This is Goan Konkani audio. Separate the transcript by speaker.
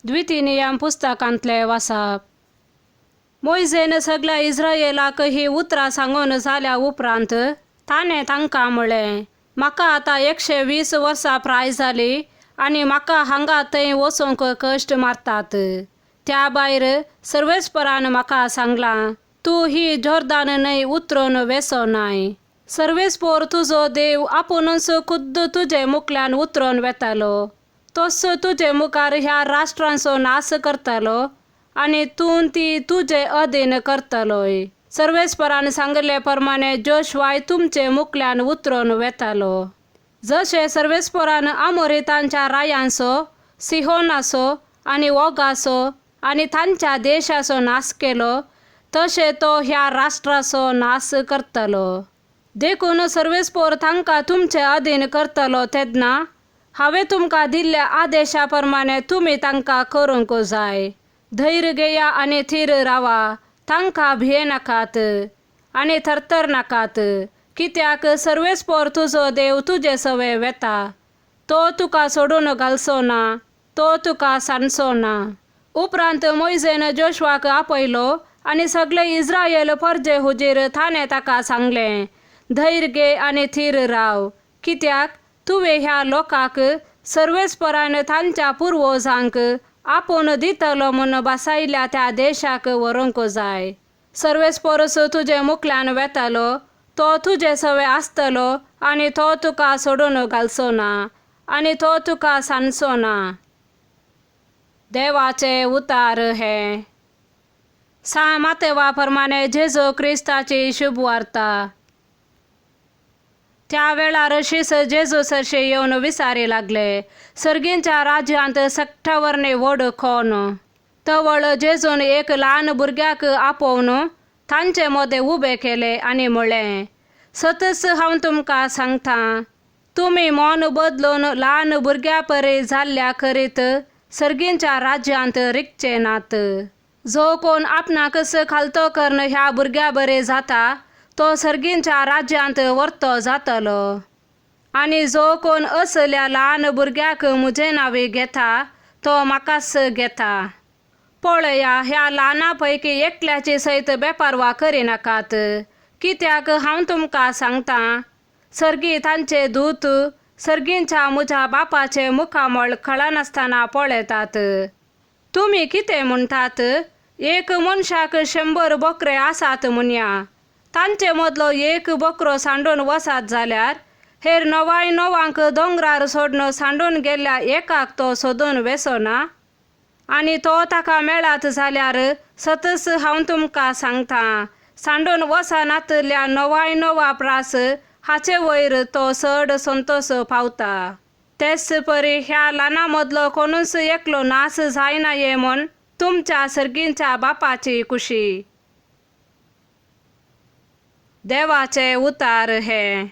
Speaker 1: द्वितीय नियम पुस्तकांतले वाचप. मोयजेन सगळ्या इस्रायेलाक ही उतरां सांगून जाल्या उपरांत ताणें तांकां म्हळें, म्हाका आतां 120 वर्सां प्राय जाली आनी म्हाका हांगा थंय वचूंक कश्ट मारतात. त्या भायर सर्वेस्परान म्हाका सांगलां, तूं ही जोर्दान न्हंय उतरून वेसो नाय. सर्वेस्पोर तुजो देव आपुणूच खुद्द तुजे मुखल्यान उतरून वेतालो. तोच तुजे मुखार ह्या राष्ट्रांचो नाश करतलो आनी तूं ती तुजे अधीन करतलोय. सर्वेस्परान सांगिल्ले प्रमाणे जोशवाय तुमचे मुखल्यान उतरून वेतालो. जशें सर्वेस्परान आमोरितांच्या रायांचो, सिहोनाचो आनी ओगाचो आनी तांच्या देशाचो नाश केलो, तशें तो ह्या राष्ट्राचो नाश करतलो. देखून सर्वेस्पोर तांकां तुमचे अधीन करतलो तेन्ना हांवें तुमकां दिल्ल्या आदेशा प्रमाणे तुमी तांकां करूंक जाय. धैर्य घेया आनी थीर रावा, तांकां भियेनाकात आनी थरथर नाकात, कित्याक सर्वेस्पोर तुजो देव तुजे सवे वेता. तो तुका सोडून घालचो ना, तो तुका सांडचो ना. उपरांत मोयजेन जोशवाक आपयलो आनी सगळे इस्रायल परजे हुजीर ताणें ताका सांगलें, धैर्य घे आनी थीर राव, कित्याक तुवें ह्या लोकांक सर्वेस्परान तांच्या पुर्वजांक आपूण दितलो म्हूण बसायल्या त्या देशाक व्हरूंक जाय. सर्वेस्पोरच तुजे मुखल्यान वेतालो, तो तुजे सवे आसतलो आनी तो तुका सोडून घालचो ना आनी तो तुका सांडचो ना. देवाचे उतार हे सा मातेवा प्रमाणे जेजू क्रिस्ताची शुभवार्ता. त्या वेळार शीस जेजू सरशी येवन विचारी लागले, सर्गींच्या राज्यांत सट्टावर्णी व्हड कोण? तवळ जेजून एक ल्हान भुरग्याक आपोवन तांचे मदें उबे केले आनी म्हळें, सतच हांव तुमकां सांगता, तुमी मन बदलून ल्हान भुरग्या परी जाल्ल्या करीत सर्गींच्या राज्यांत रिगचे नात. जो कोण आपणाकच खालतो करून ह्या भुरग्या बरे जाता तो सर्गींच्या राज्यांत व्हरतो जातलो. आनी जो कोण असल्या ल्हान भुरग्याक म्हजे नांवी घेता तो म्हाकाच घेता. पळया, ह्या ल्हाना पैकी एकल्याची सयत बेपारवा करिनाकात, कित्याक हांव तुमकां सांगता, सर्गी तांचे दूत सर्गींच्या म्हज्या बापाचें मुखामळ कळनासतना पळयतात. तुमी कितें म्हणटात? एक मनशाक 100 बोकरे आसात म्हणया, तांचे मदलो एक बोकरो सांडून वसात जाल्यार हेर 99 दोंगरार सोडून सांडून गेल्ल्या एकाक तो सोदून वेसना? आनी तो ताका मेळत जाल्यार सतच हांव तुमकां सांगता, सांडून वचनातल्या 99 प्रास हाचे वयर तो चड संतोश पावता. तेच परी ह्या ल्हाना मदलो कोणूच एकलो नाश जायना ये म्हूण तुमच्या सर्गींच्या बापाची खुशी. देवाचे उतार हे.